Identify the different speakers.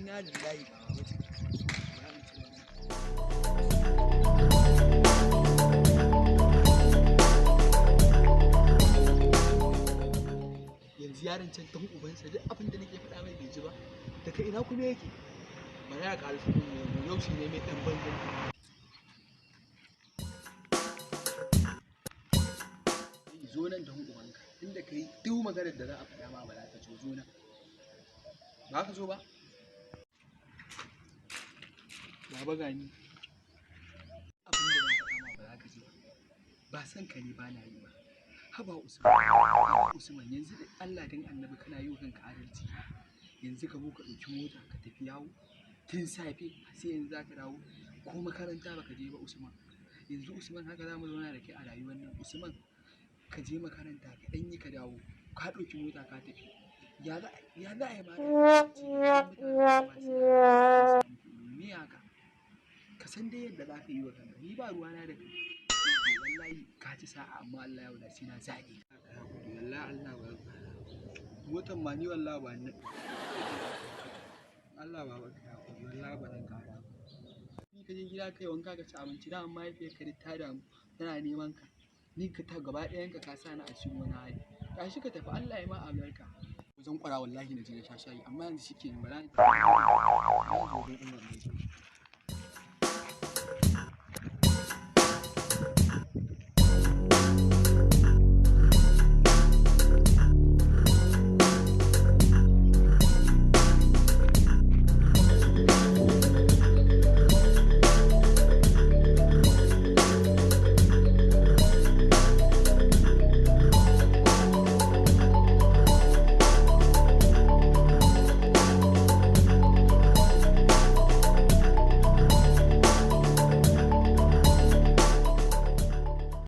Speaker 1: Inna lillahi ba wace. Bara in ci wannan. Yanzu yaron can dan ubansa duk abin da nake faɗa mai bai ji ba. Daga ina kuma yake? Bari ya ƙara su yanzu, yau shi ne mai ɗan banzan. Zo nan dan ubanka, inda kai duk maganar da za a faɗa ma ba za ka zo. Zo nan. Ba ka zo ba? Baba, gani. Abin da zan faɗa ma ba za ka ji ba. Ba san ka ne ba na yi ba. Haba Usman, haba Usman, yanzu da Allah dan Annabi kana yi wa kanka adalci? Yanzu ka zo ka ɗauki mota ka tafi yawo tun safe, sai yanzu za ka dawo, ko makaranta baka je ba. Usman, yanzu Usman, haka za mu zauna da kai a rayuwar nan? Usman, ka je makaranta ka ɗan yi ka dawo, ka ɗauki mota ka tafi. Ya za a yi ma rayuwa ce da mutane ba su me haka? Ka san dai yadda za ka yi wa kanka, ni ba ruwana da kai. Wallahi ka ci sa'a, amma Allah ya wadace na zage ka. Wallahi Allah ba motan ma ni, wallahi ba ni. Allah ba ka hakuri, wallahi ba zan ƙara ba. Ni ka je gida kai wanka ka ci abinci, dama mahaifiyarka duk ta damu tana neman ka. Ni ka ta gaba ɗayan ka sa ni a cikin wani hali. Tashi ka tafi, Allah ya ma albarka. Zan kwara wallahi, na je na sha shayi, amma yanzu shikenan, bara ni. Na zo don Umar ne.